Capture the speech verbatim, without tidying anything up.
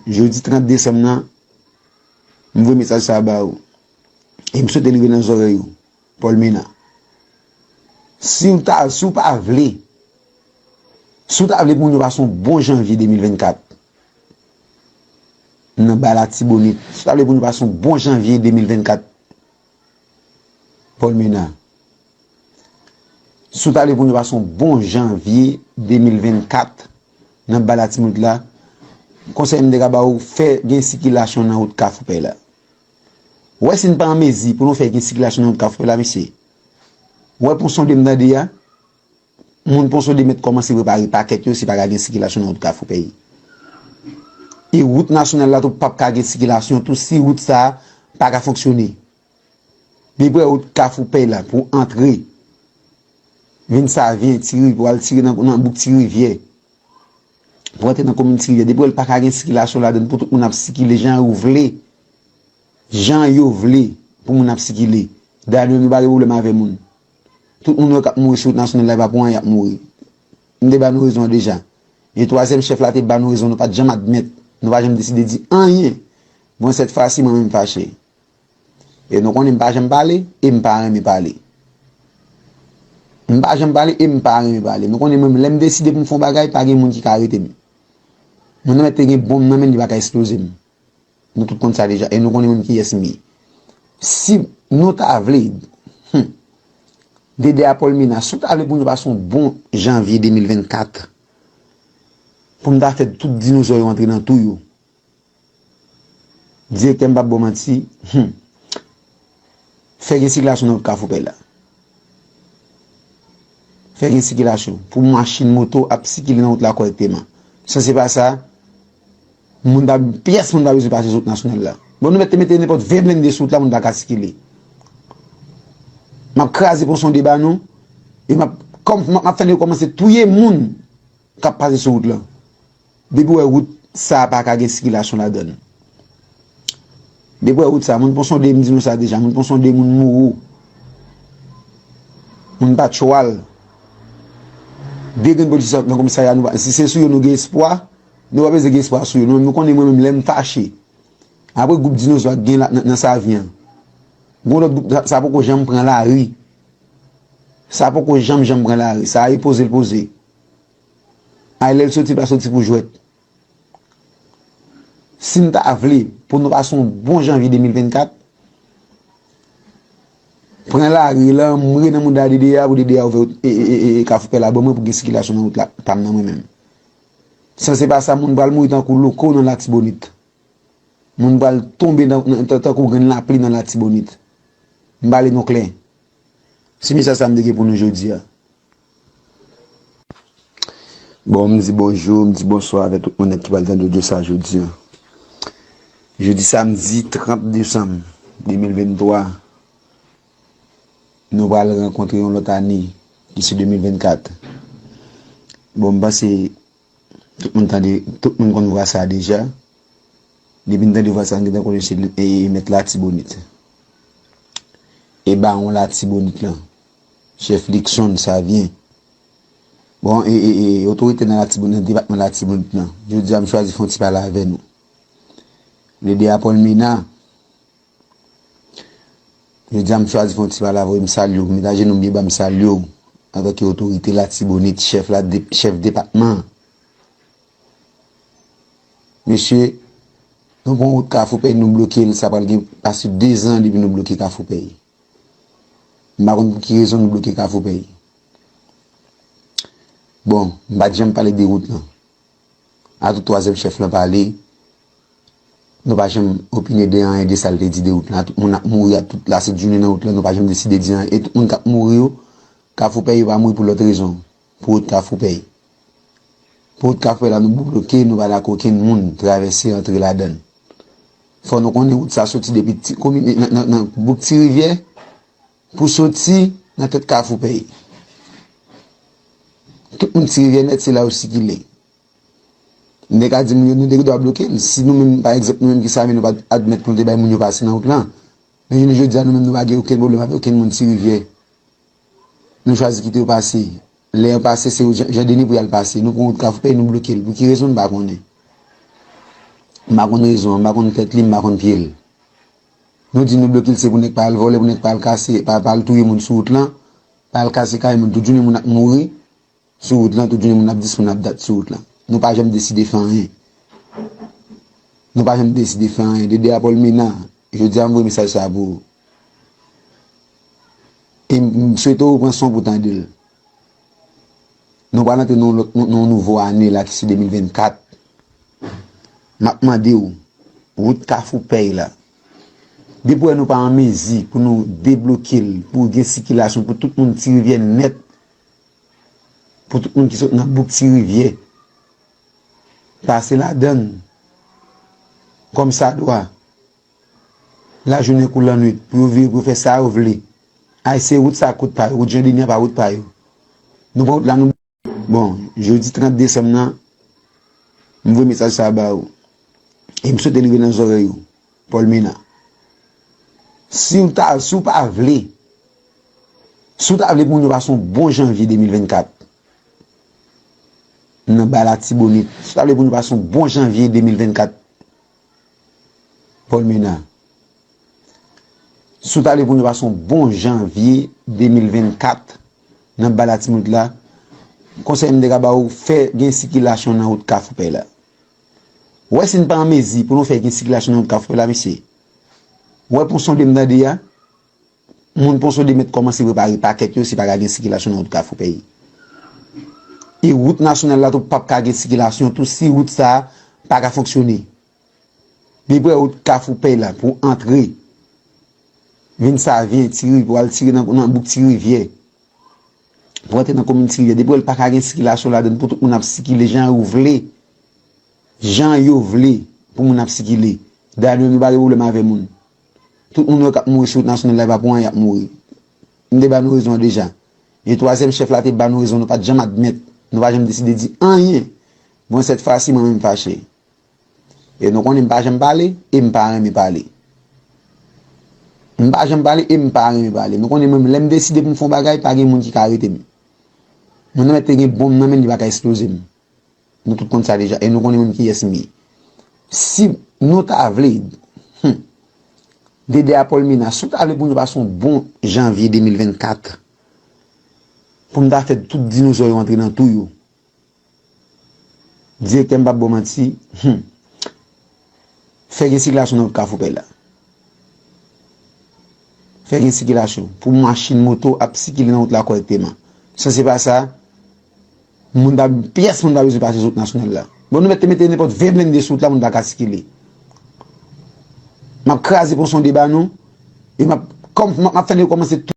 jodi trant desanm nan, m voye mesaj sa a ba ou. E m swete l rive nan zòrèy ou, Paul Mena. Si w ta, si w pa vle, si w ta vle pou nou pase yon bon janvye de mil vennkat nan ba Latibonit, si w ta vle pou nou pase yon bon janvye de mil vennkat, Paul Mena, si w ta vle pou nou pase yon bon janvye de mil vennkat nan ba Latibonit la, konsèy m te ka ba ou, fè gen sikilasyon nan wout Kafou Pèy la. Ou wè si n pa an mezi pou nou fè gen sikilasyon nan wout Kafou Pèy la, mesye. Ou wè Pon Sonde m tande a, moun Pon Sonde mèt kòmanse prepare pakèt yo si pa ka gen sikilasyon nan wout Kafou Pèy. E wout nasyonal la tou p ap ka gen sikilasyon tou si wout sa a pa ka fonksyone. Depi w wè wout Kafou Pèy la pou antre, vin Savyen, Ti Riv-, pou al tire nan, nan bouk Ti Rivyè, pou antre nan komin Ti Rivyè, depi w wè l pa ka gen sikilasyon ladan l pou tout moun ap sikile jan yo vle, jan yo vle pou moun ap sikile. Dayè nou menm nou pa gen pwoblèm avè moun. Tout moun wè k ap mouri sou wout nasyonal la, e pa pou anyen y ap mouri. M te ba nou rezon an deja. E twazyèm chèf la te ba nou rezon, nou pa t janm admèt, nou pa janm deside di anyen. Bon, sèt fwa si mwen menm m fache. E nou konnen m pa janm pale, e m pa renmen pale. M pa janm pale, e m pa renmen pale. Nou konnen mwen menm, lè m deside pou m fè yon bagay, pa gen moun ki ka arete m. Mwen nan mèt te gen bon m nan men l, li pa ka eksploze m. Nou tout konn sa deja, e nou konnen menm kiyès m ye. Si nou ta vle, hmm, Dede a Paul Mena, si w ta vle pou nou pase yon bon janvye de mil vennkat, pou m ta fè tout dinozò yo antre nan tou yo, direktè, m p ap ba w manti, hmm, fè gen sikilasyon nan wout Kafou Pèy la. Fè gen sikilasyon pou machin, moto ap sikile nan wout la kòrèkteman. San se pa sa, moun pa, pyès moun pa bezwen pase sou wout nasyonal la. Bon, nou mèt te mete nenpòt ven blende sou wout la, moun pa ka sikile. M ap kraze Pon Sonde ba nou, e m ap, kòm, m ap fè nèg yo kòmanse touye moun k ap pase sou wout lan. Depi w wè wout sa a pa ka gen sikilasyon ladan l. Depi w wè wout sa a, moun Pon Sonde, m di nou sa deja, moun Pon Sonde, moun Mouro, moun Patchwal, de grenn polisye nan komisarya, nou pa, si se sou yo nou gen espwa, nou pa bezwen gen espwa sou yo. Nou menm, nou konnen mwen menm, lè m fache, apre gwoup dinozò a gen la, nan, nan Savyen an, gen yon lòt gwoup, sa, sa poko janm pran lari. Sa poko janm, janm pran lari. Sa a e poze l poze. Ay, lè l soti, l pa soti pou jwèt. Si n ta vle pou nou pase yon bon janvye de mil vennkat, pran lari la, mouye nan mouda Dede a, pou Dede a ouvè e, e, e, e, Kafou Pèy la ban mwen pou gen sikilasyon nan wout la, pa m nan mwen menm. San se pa sa, moun pral mouri tankou loko nan Latibonit. Moun pral tonbe nan, nan, tan-, tankou grenn lapli nan Latibonit. M pale nou klè. Se mesaj sa m te gen pou nou jodi a. Bon, m di bonjou, m di bonswa avèk tout moun nèt ki pral tande odyo sa jodi a. Jodi samdi trant desanm de mil venntwa, nou pral rankontre yon lòt ane, ki se de mil vennkat. Bon, m panse tout moun tande, tout moun konn vwa sa a deja. Depi n tande vwa sa a, n gentan konnen se, e, Mèt Latibonit. E Bawon Latibonit lan, chèf Luckson Savyen. Bon, e, e, e, otorite nan Latibonit, nan depatman Latibonit lan. Jodi a, m chwazi fè yon ti pale avè nou. Dede a Paul Mena, jodi a, m chwazi fè yon ti pale avè w, m salye w, m met ajenou m byen ba, m salye w, antanke otorite Latibonit, chèf la, de-, chèf depatman an. Mesye, nou pran wout Kafou Pèy, nou bloke l, sa pral gen pase dezan depi nou bloke Kafou Pèy. M pa konn pou ki rezon nou bloke Kafou Pèy. Bon, m pa t janm pale de wout lan. A tout twazyèm chèf lan pale, nou pa janm opine de anyen de sa l te di de wout lan. A tout moun ap mouri, a tout laset jounen nan wout lan, nou pa janm deside di anyen. E tout moun k ap mouri yo, Kafou Pèy yo pa mouri pou lòt rezon. Pou wout Kafou Pèy. Pou wout Kafou Pèy la, nou bloke, nou pa dakò okenn moun travèse antre ladan l. Fò nou konnen wout sa soti depi ti, komin, nan, nan, nan bouk Ti Rivyè, pou soti nan tèt Kafou Pèy. Tout moun Ti Rivyè nèt, se la yo sikile. M te ka di moun yo, nou te gen dwa bloke l. Si nou menm, pa egzanp, nou menm ki Savyen, nou pa t admèt pou nou te bay moun yo pase nan wout lan. Men jounen jodi a, nou menm, nou pa gen okenn pwoblèm avèk okenn moun Ti Rivyè. Nou chwazi kite yo pase. Lè yo pase, se Jan, Jan Deni pou y al pase. Nou pran wout Kafou Pèy, nou bloke l. Pou ki rezon, m pa konnen. M pa konn rezon an, m pa konn tèt li, m pa konn pye l. Nou di nou bloke l, se pou nèg pa al vòlè, pou nèg pa al kase, pa, pa al touye moun sou wout lan, pa al kase kay moun, tout jounen moun ap mouri sou wout lan, tout jounen moun ap dis moun ap dat sou wout lan. Nou pa janm deside fè anyen. Nou pa janm deside fè anyen. Dede a Paul Mena, jodi a m voye mesaj sa pou ou. E m, m swete w pran son pou tande l. Nou pral antre nan yon lòt, nan, nan yon nouvo ane la ki se de mil vennkat. M ap mande w, wout Kafou Pèy la, depi w wè nou pa an mezi pou nou debloke l, pou gen sikilasyon, pou tout moun Ti Rivyè nèt, pou tout moun ki sot nan bouk Ti Rivyè, pase ladann kòmsadwa, lajounen kou lannwit, pou yo vire, pou yo fè sa yo vle. Ay, se wout sa kout pa yo, wout Jan Deni a pa wout pa yo. Nou pran wout la, nou. Bon, jodi trant desanm nan, m voye mesaj sa ba ou. E m swete l rive nan zòrèy ou, Paul Mena. Si w ta, si w pa vle, si w ta vle pou moun yo pase yon bon janvye de mil vennkat, nan ba Latibonit, si w ta vle pou nou pase yon bon janvye de mil vennkat, Paul Mena, si w ta vle pou nou pase yon bon janvye de mil vennkat nan ba Latibonit la, konsèy m te ka ba ou, fè gen sikilasyon nan wout Kafou Pèy la. Ou wè, si n pa an mezi pou nou fè gen sikilasyon nan wout Kafou Pèy la, mesye, ou wè, pou sonde m tande a, moun Ponsonde mèt kòmanse prepare pakèt yo si pa ka gen sikilasyon nan wout Kafou Pèy. E wout nasyonal la tou p ap ka gen sikilasyon tou si wout sa a pa ka fonksyone. Depi w wè wout Kafou Pèy la pou antre vin Savyen, Ti Rivyè, pou al tire nan, nan bouk Ti Rivyè, pou antre nan komin Ti Rivyè, depi w wè l pa ka gen sikilasyon ladann pou tout moun ap sikile jan yo vle, jan yo vle pou moun ap sikile. Dayè nou menm nou pa gen pwoblèm avè moun. Tout moun wè k ap mouri sou wout nasyonal la, e pa pou anyen y ap mouri. M te ba nou rezon an deja. E twazyèm chèf la te ba nou rezon, nou pa t janm admèt, nou pa janm deside di anyen. Bon, sèt fwa si mwen menm m fache. E nou konnen m pa janm pale, e m pa renmen pale. M pa janm pale, e m pa renmen pale. Nou konnen mwen menm, lè m deside pou m fè yon bagay, pa gen moun ki ka arete m. Mwen nan mèt te gen bonm nan men l, li pa ka eksploze m. Nou tout konn sa deja, e nou konnen menm kiyès m ye. Si nou ta vle, hmm, Dede a Paul Mena, si w ta vle pou nou pase yon bon janvye de mil vennkat, pou m ta fè tout dinozò yo antre nan tou yo, direktè, m p ap ba w manti, hmm, fè gen sikilasyon nan wout Kafou Pèy la. Fè gen sikilasyon pou machin, moto ap sikile nan wout la kòrèkteman. San se pa sa, moun pa, pyès moun pa bezwen pase sou wout nasyonal la. Bon, nou mèt te mete nenpòt ven blende sou wout la, moun pa ka sikile. M ap kraze Ponsonde ba nou, e m ap, kòm, m ap, m ap fè nou kòmanse tou.